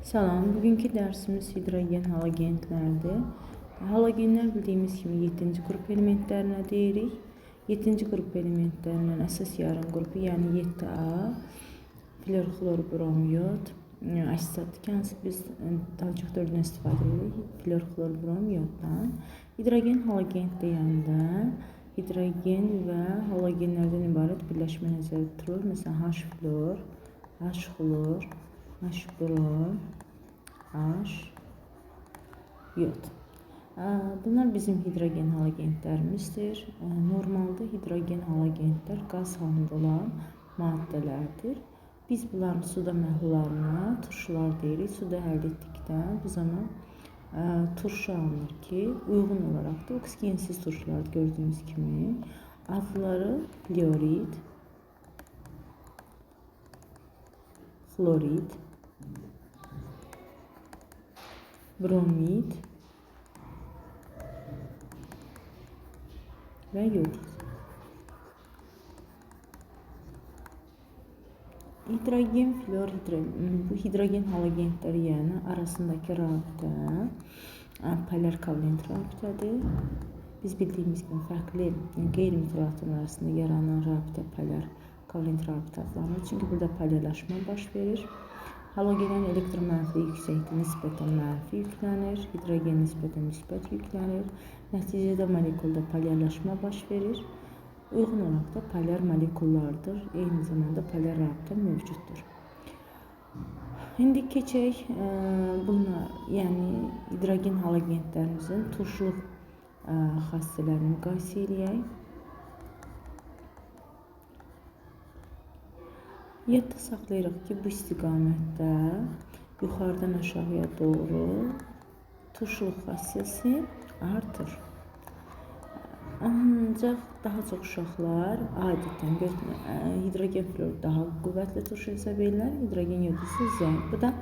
Salam, bugünkü dərsimiz hidrogen halogentlərdir. Halogenlər bildiyimiz kimi 7-ci qrup elementlərinə deyirik. 7-ci qrup elementlərindən əsas yarım qrupu, yəni 7A, flor, xlor, brom, yod, asetatdır ki, hansı biz daha çox dördündən istifadə edirik. Flor, xlor, brom, yoddan. Hidrogen halogent deyəndə hidrogen və halogenlərdən ibarət birləşmə nəzərdə tutulur. Məsələn, H flor, H xlor, H brom, H yod. Bunlar bizim hidrogen halogentlərimizdir. Normalda hidrogen halogentlər qaz halında olan maddələrdir. Biz bunların suda məhlullarına turşular deyirik. Suda həll etdikdə bu zaman turşu alınır ki, uyğun olaraq da oksigensiz turşular gördüyünüz kimi. Adları fluorid, xlorid, bromid və yodid. Hidrogen, flor, bu hidrogen halogentləri, yəni arasındakı rabitə polar kovalent rabitədir. Biz bildiyimiz kimi fərqli qeyri-metal atomlar arasında yaranan rabitə polar kovalent rabitə adlanır. Çünki burada polarlaşma baş verir. Halogenin elektromənfiliyi yüksəkdir, nisbətən mənfi yüklənir. Hidrogen nisbətən müsbət yüklənir. Nəticədə molekulda polarlaşma baş verir. Uyğun olaraq da polar molekullardır. Eyni zamanda polar rabitə mövcuddur. İndi keçək bununla, yəni hidrogen halogentlərimizin turşuluq xassələrini müqayisə eləyək. Yadda saxlayırıq ki, bu istiqamətdə yuxarıdan aşağıya doğru turşuluq xassəsi artır. Ancaq daha çox uşaqlar adətən hidrogen flor daha qüvvətli turşu hesab edirlər, hidrogen yod isə zəif. Bu da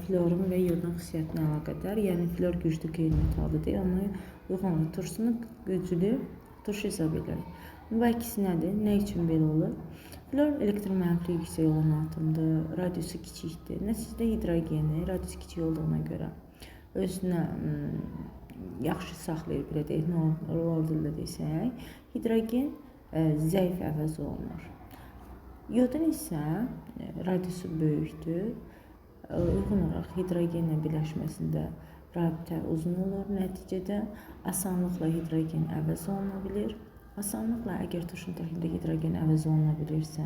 florun və yodun xüsusiyyətinə əlaqədar. Yəni flor güclü qeyri-metaldır deyə onu uyğun olaraq turşusunu güclü turşu hesab edirlər. Bu əksi nədir? Nə üçün belə olur? Flor elektromənfiliyi yüksək olan atomdur, radiusu kiçikdir. Nəticədə hidrogeni radiusu kiçik olduğuna görə özünə yaxşı saxlayır, belə deyək, lor dildə desək, hidrogen zəif əvəz olunur. Yodun isə radiusu böyükdür. Uyğun olaraq hidrogenlə birləşməsində rabitə uzun olur. Nəticədə asanlıqla hidrogen əvəz oluna bilir. Asanlıqla əgər turşunun tərkibində hidrogen əvəz oluna bilirsə,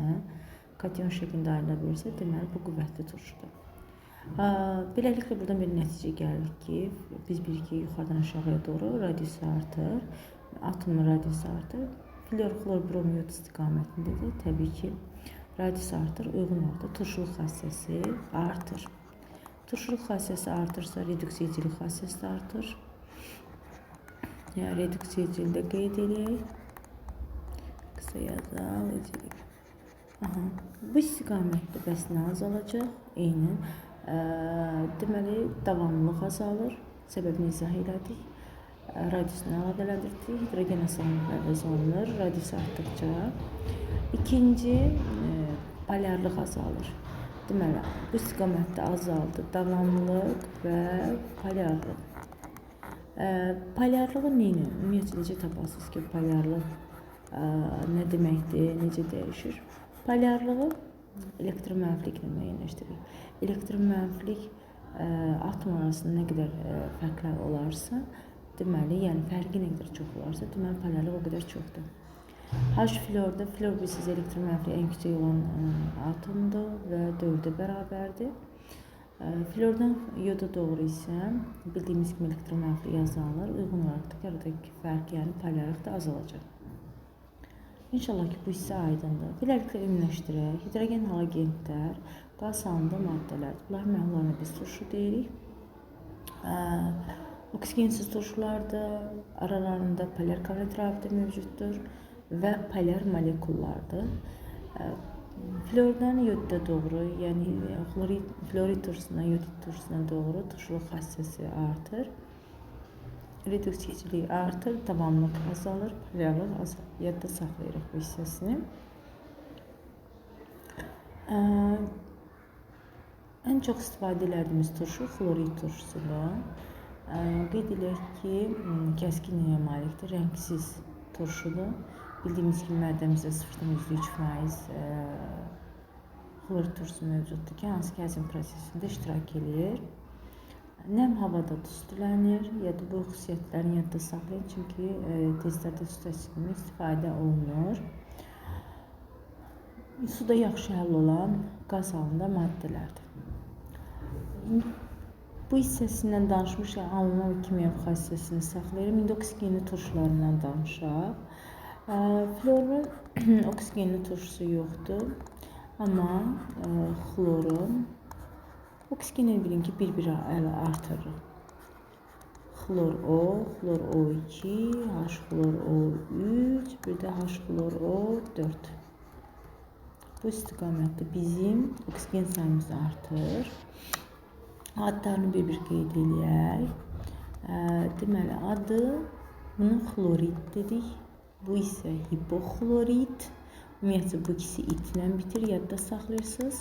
kation şəklində ayrıla bilirsə, deməli bu qüvvətli turşudur. Beləliklə buradan bir nəticə gəlir ki, biz bilirik ki, yuxarıdan aşağıya doğru radiusu artır, atomun radiusu artır. Flor, xlor, brom, yod istiqamətində də təbii ki, radius artır, uyğun olaraq da turşuluq xassəsi artır. Turşuluq xassəsi artırsa, reduksiyecilik xassəsi də artır. Yəni, reduksiyeciliyi də qeyd eləyək. Qısa yazaq. Aha. Bu istiqamətdə bəs nə azalacaq? Eynən. Deməli, davamlılıq azalır. Səbəbini izah elədik. Radiusunu əlaqələndirdik. Hidrogen asanlıqla əvəz olunur. Radius artdıqca. İkinci, polarlıq azalır. Deməli, bu istiqamətdə azaldı davamlılıq və polarlıq. Polarlığı nə ilə? Ümumiyyətcə, necə taparsınız ki, polarlıq nə deməkdir, necə dəyişir? Polarlığı elektromənfiliklə müəyyənləşdiririk. Elektromənfilik atom arasında nə qədər fərqlər olarsa, deməli, yəni fərqi nə qədər çox olarsa, deməli, polarlıq o qədər çoxdur. H florda, flor bilirsiniz, elektromənfiliyi ən kiçik olan atomdur və 4-ə bərabərdir. Flordan yoda doğru isə bildiyimiz kimi elektromənfiliyi azalır. Uyğun olaraq da aradakı fərq, yəni polarlıq da azalacaq. İnşallah ki, bu hissə aydındır. Beləliklə ümumiləşdirək. Hidrogen halogentlər qaz halında maddələrdir. Bunların məhlullarına biz turşu deyirik. Oksigensiz turşulardır. Aralarında polar kovalent rabitə mövcuddur və polar molekullardır. Flordan yodda doğru, yəni florid turşusundan yodid turşusuna doğru turşuluq xassəsi artır. Reduksiyecilik artır, davamlılıq azalır, polarlıq azalır. Yadda saxlayırıq bu hissəsini. Ən Ən çox istifadə elədiyimiz turşu xlorid turşusudur. Qeyd edək ki, kəskin yaya malikdir, rəngsiz turşudur. Bildiyimiz kimi mədəmizdə 0,3% xlorid turşusu mövcuddur ki, hansı ki həzm prosesində iştirak eləyir. Nəm havada tüstülənir, ya da bu xüsusiyyətlərini yadda saxlayın, çünki testlərdə tüstəsi kimi istifadə olunur. Suda yaxşı həll olan qaz halında maddələrdir. Bu hissəsindən danışmışıq, alınma və kimyəvi xassəsini saxlayıram. İndi oksigenli turşularından danışaq. Florun oksigenli turşusu yoxdur, amma xlorun oksigeni bilin ki, bir-bir artırırıq. Xlor O, xlor O2, H xlor O3, bir də H xlor O4. Bu istiqamətdə bizim oksigen sayımız artır. Adlarını bir-bir qeyd eləyək. Deməli, adı bunu xlorid dedik. Bu isə hipoxlorid. Ümumiyyətcə, bu ikisi itlə bitir, yadda saxlayırsınız.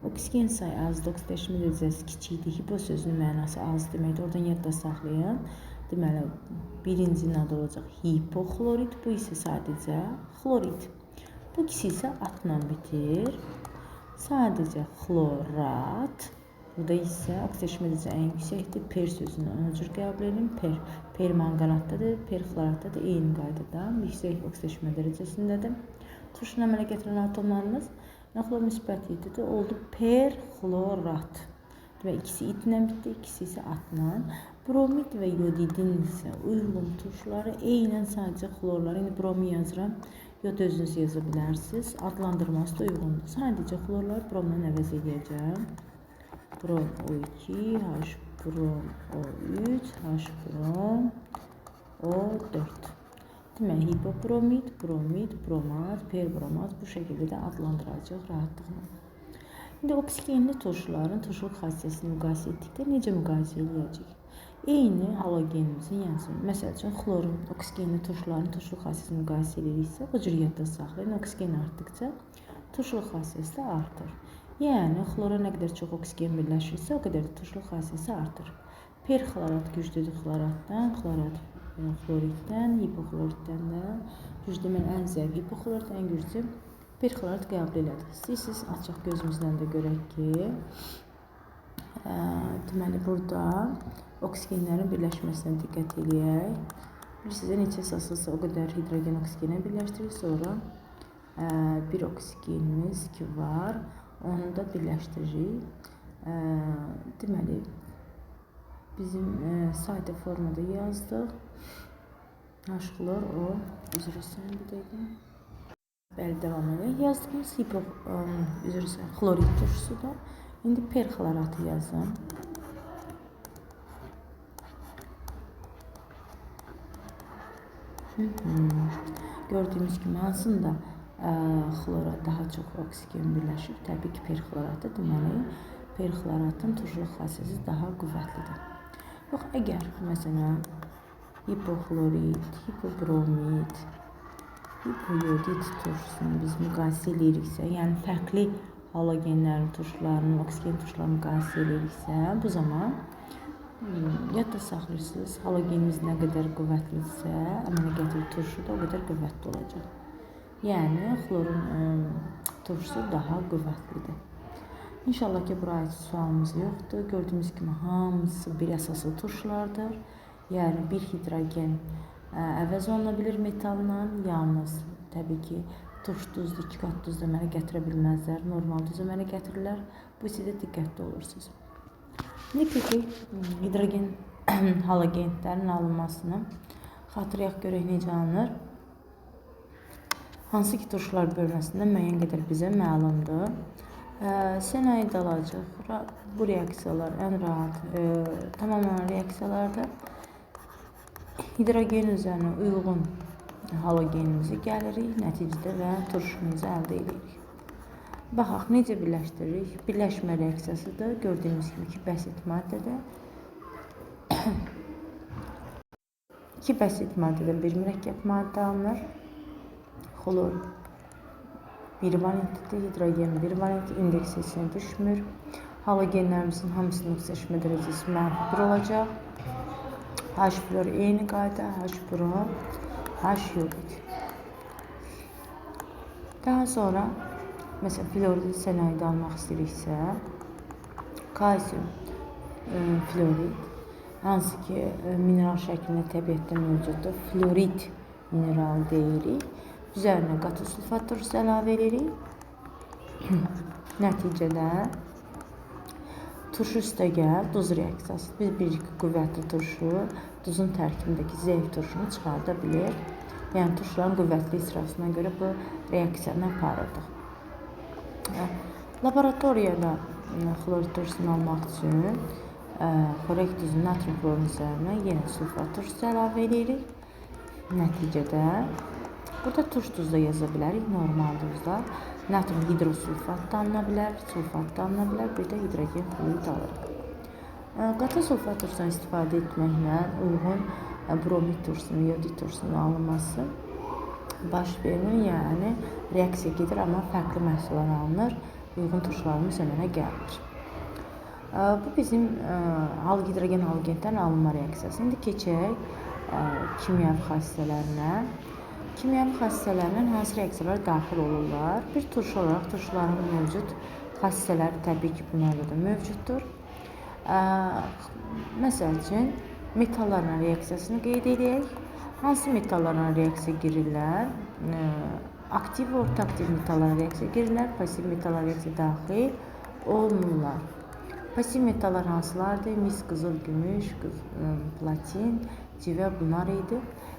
Oksigen sayı azdır, oksidləşmə dərəcəsi kiçikdir. Hipo sözünün mənası az deməkdir. Oradan yadda saxlayın. Deməli, birincinin adı olacaq hipoxlorid, bu isə sadəcə xlorid. Bu ikisi isə atla bitir. Sadəcə xlorat. Burada isə oksidləşmə dərəcəsi ən yüksəkdir. Per sözünü ona cür qəbul edin. Per, permanganatdadır, perxloratdadır. Eyni qaydada yüksək oksidləşmə dərəcəsindədir. Turşunu əmələ gətirən atomlarımız xlor müsbət 7-dir. Oldu perxlorat. Demək, ikisi itlə bitdi, ikisi isə atla. Bromid və yodidin isə uyğun turşuları eynən sadəcə xlorları. İndi bromi yazıram. Yod özünüz yaza bilərsiniz. Adlandırması da uyğundur. Sadəcə xlorları bromla əvəz edəcəm. Brom O2, H brom O3, H brom O4. Demək, hipobromid, bromid, bromat, perbromat bu şəkildə də adlandıracaq rahatlıqla. İndi oksigenli turşuların turşuluq xassəsini müqayisə etdikdə necə müqayisə eləyəcəyik? Eyni halogenimizin, yəni məsəl üçün xlorun oksigenli turşuların turşuluq xassəsini müqayisə eləyiriksə, o cür yadda saxlayın. Oksigen artdıqca turşuluq xassəsi də artır. Yəni xlora nə qədər çox oksigen birləşirsə, o qədər də turşuluq xassəsi artır. Perxlorat güclüdür xloratdan, xlorat xloriddən, hipoxloriddən də güclü, deməli ən zəif hipoxlorid, ən güclü perxlorat qəbul elədik. İstəyirsiniz açıq gözümüzlə də görək ki, deməli burada oksigenlərin birləşməsinə diqqət eləyək. Bilirsiniz, neçə əsaslısa o qədər hidrogen oksigenə birləşdiririk. Sonra bir oksigenimiz ki var, onu da birləşdiririk. Deməli, bizim sadə formada yazdıq. H xlor O, üzr istəyirəm bir dəqiqə. Bəli, davam edək. Yazdığımız üzr istəyirəm, xlorid turşusudur. İndi perxloratı yazın. Gördüyümüz kimi hansında xlora daha çox oksigen birləşib? Təbii ki, perxloratı. Deməli, perxloratın turşuluq xassəsi daha qüvvətlidir. Yox, əgər məsələn hipoxlorid, hipobromid, hipoyodid turşusunu biz müqayisə eləyiriksə, yəni fərqli halogenlərin turşularının, oksigen turşularını müqayisə eləyiriksə, bu zaman yadda saxlayırsınız, halogenimiz nə qədər qüvvətlidirsə, əmələ gətirdiyi turşu da o qədər qüvvətli olacaq. Yəni, xlorun turşusu daha qüvvətlidir. İnşallah ki, bura aid sualımız yoxdur. Gördüyümüz kimi hamısı bir əsaslı turşulardır. Yəni, bir hidrogen əvəz oluna bilir metalla. Yalnız təbii ki, turş duzlu, iki qat duz əmələ gətirə bilməzlər. Normal duz əmələ gətirirlər. Bu hissədə diqqətli olursunuz. İndi keçək hidrogen halogenlərin alınmasını. Xatırlayaq görək necə alınır. Hansı ki, turşular bölməsində müəyyən qədər bizə məlumdur. Sənaye alacaq. Bu reaksiyalar ən rahat tamamlanan reaksiyalardır. Hidrogen üzərinə uyğun halogenimizi gəlirik nəticədə və turşumuzu əldə edirik. Baxaq, necə birləşdiririk? Birləşmə reaksiyasıdır. Gördüyümüz kimi iki bəsit maddədə. İki bəsit maddədən bir mürəkkəb maddə alınır. Xlor 1 valentlidir, hidrogen 1 valent indeks içinə düşmür. Halogenlərimizin hamısının oksidaşma dərəcəsi -1 olacaq. H flor eyni qayda, H brom, H yodid. Daha sonra məsələn florid sənayedə almaq istəyiriksə, kalsium florid, hansı ki mineral şəklində təbiətdə mövcuddur, florid mineral deyirik. Üzərinə qatı sulfat turşusu əlavə edirik. Nəticədə turşu üstəgəl duz reaksiyası. Biz bilirik ki, qüvvətli turşu duzun tərkibindəki zəif turşunu çıxarda bilir. Yəni turşuların qüvvətli icrasına görə bu reaksiyanı aparırdıq. Laboratoriyada xlorid turşusunu almaq üçün xlorid duzunu natrium xlorun üzərinə yenə sulfat turşusu əlavə edirik. Nəticədə burada turş duz da yaza bilərik, normal duzda. Natrium hidrosulfat da alına bilər, sulfat da alına bilər, bir də hidrogen xlorid alırıq. Qatı sulfat turşusundan istifadə etməklə uyğun bromid turşusunun, yodid turşusunun alınması baş vermir, yəni reaksiya gedir, amma fərqli məhsullar alınır, uyğun turşularımız əmələ gəlmir. Bu bizim hidrogen halogentlərin alınma reaksiyası. İndi keçək kimyəvi xassələrinə. Kimyəvi xassələrlə hansı reaksiyalar daxil olurlar? Bir turşu olaraq turşuların mövcud xassələri təbii ki, bunlarda da mövcuddur. Məsəl üçün, metallarla reaksiyasını qeyd edək. Hansı metallarla reaksiya girirlər? Aktiv və orta aktiv metallara reaksiya girirlər, pasiv metallara reaksiya daxil olmurlar. Pasiv metallar hansılardır? Mis, qızıl, gümüş, platin, civə bunlar idi.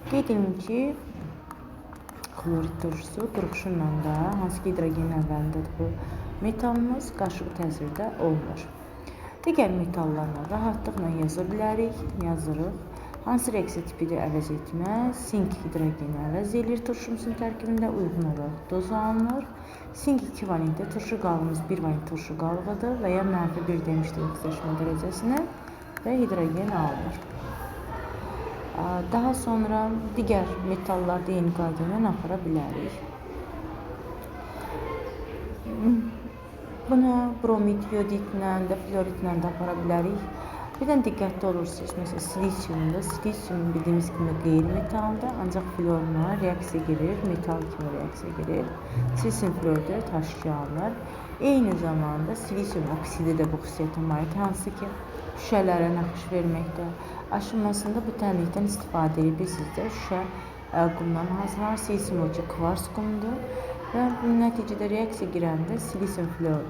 Qeyd edim ki, xlorid turşusu qırqışınla da, hansı ki hidrogenin əvvəlindədir bu metalımız, qaşıq təsirdə olmur. Digər metallarla rahatlıqla yaza bilərik, yazırıq. Hansı reaksiya tipidir əvəz etməz? Sink hidrogeni əvəz eləyir turşumuzun tərkibində, uyğun olaraq doz alınır. Sink 2 valentdə turşu qalığımız 1 valent turşu qalığıdır və ya -1 demişdik oksidaşma dərəcəsinə və hidrogen alınır. Daha sonra digər metallarda eyni qayda ilə apara bilərik. Bunu bromid, yodidlə də, floridlə də apara bilərik. Bir də diqqətli olursunuz, məsələn, silisiumdur. Silisium bildiyimiz kimi qeyri-metaldır, ancaq florla reaksiya girir, metal kimi reaksiya girir. Silisium floridi H2 alınır. Eyni zamanda silisium oksidi də bu xüsusiyyətə malikdir, hansı ki, şüşələrə naxış verməkdə, aşınmasında bu tənlikdən istifadə edir. Bilirsiniz də, şüşə qumdan hazırlanır, silisium oksidi kvars qumdur və nəticədə reaksiya girəndə silisium flor,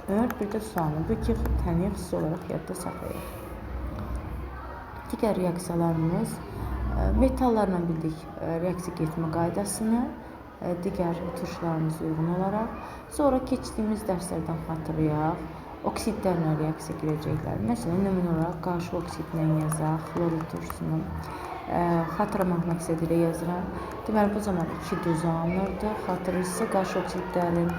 bir də su alınır. Bu iki tənliyi xüsusi olaraq yadda saxlayır. Digər reaksiyalarımız metallarla bildik reaksiya getmə qaydasını, digər turşularımıza uyğun olaraq. Sonra keçdiyimiz dərslərdən xatırlayaq, oksidlərlə reaksiya girəcəklər. Məsələn, nümunə olaraq qarşı oksidlə yazaq, xlorid turşusunu xatırlamaq məqsədi ilə yazıram. Deməli, bu zaman 2 duz alınırdı. Xatırlayırsa, qarşı oksidlərin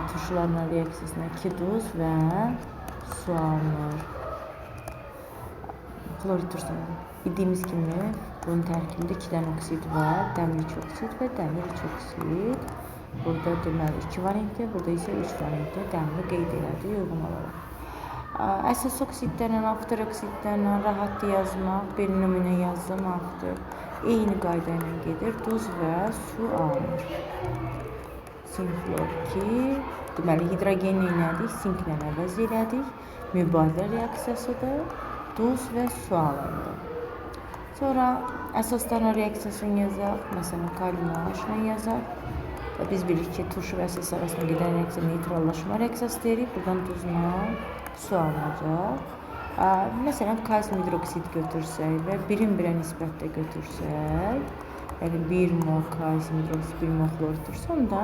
turşularla reaksiyasına 2 duz və su alınır. Xlorid turşusunu bildiyimiz kimi bunun tərkibində 2 dənə oksid var. Dəmir 2 oksid və dəmir 3 oksid. Burada deməli 2 valentli, burada isə 3 valentli dəmiri qeyd elədik uyğun olaraq. Əsas oksidlərlə, amfoter oksidlərlə rahatdır yazmaq. Bir nümunə yazdım, amfoter. Eyni qayda ilə gedir. Duz və su alınır. Sink xlor 2. Deməli, hidrogen elədik, sinklə əvəz elədik. Mübadilə reaksiyasıdır. Duz və su alındı. Sonra əsaslarla reaksiyasını yazaq. Məsələn, kalium OH-la yazaq. Və biz bilirik ki, turşu və əsas arasında gedən reaksiya neytrallaşma reaksiyası deyirik. Buradan duzla su alınacaq. Məsələn, kalsium hidroksid götürsək və birin birə nisbətdə götürsək, yəni 1 mol kalsium hidroksid, 1 mol xlorid turşusu, onda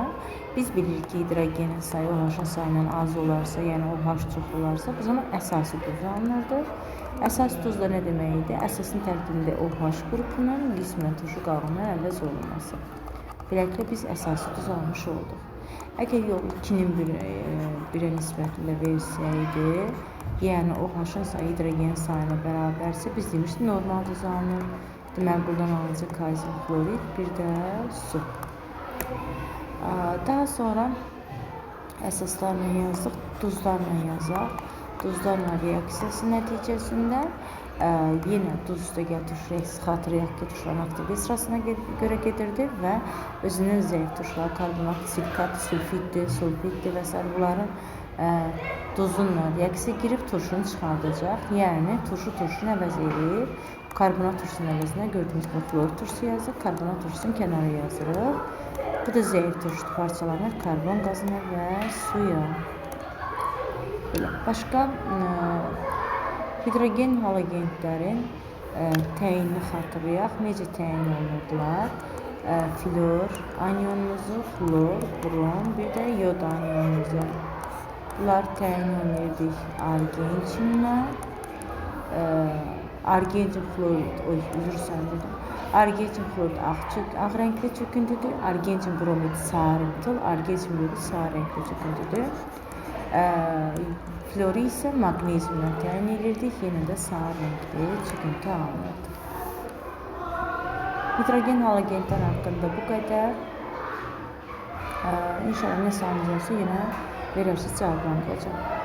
biz bilirik ki, hidrogenin sayı OH-ın sayından az olarsa, yəni OH çox olarsa, bu zaman əsasi duz alınırdı. Əsas duz da nə demək idi? Əsasın tərkibində OH qrupunun qismən turşu qalığından əvəz olunması. Beləliklə, biz əsasi duz almış olduq. Əgər yox, 2-nin 1-ə nisbətində versəydi, yəni OH-ın sayı hidrogenin sayına bərabərsə, biz demişdik, normal duz alınır. Deməli, buradan alınacaq kalsium xlorid, bir də su. Daha sonra əsaslarla yazdıq, duzlarla yazaq. Duzlarla reaksiyası nəticəsində yenə duz üstəgəl turş reaksiyası xatırlayaq ki, turşların aktivlik sırasına görə gedirdi və özündən zəif turşlar, karbonat, silikat, sülfiddir, sulfiddir və s. Bunların duzunla reaksiya girib turşunu çıxardacaq. Yəni turşu turşunu əvəz eləyir. Karbonat turşusunun əvəzinə gördüyünüz kimi xlor turşusu yazıq, karbonat turşusunu kənara yazırıq. Bu da zəif turşudur, parçalanır karbon qazına və suya. Belə. Başqa hidrogen halogentlərin təyinini xatırlayaq. Necə təyin olunurdular? Flor anionumuzu, xlor, brom, bir də yod anionumuzu. Bunları təyin olunurduq argentinlə. Argentin xlorid, oy, üzr istəyirəm burada. Argentin xlorid ağ rəngli çöküntüdür. Argentin bromid sarımtıl, argentin yod sarı rəngli çöküntüdür. Floru isə maqneziumla təyin edirdik, yenə də sarı rəngli çöküntü alınırdı. Hidrogen halogentlər haqqında bu qədər. İnşallah nə sualınız olsa yenə verərsiniz, cavablandıracağam.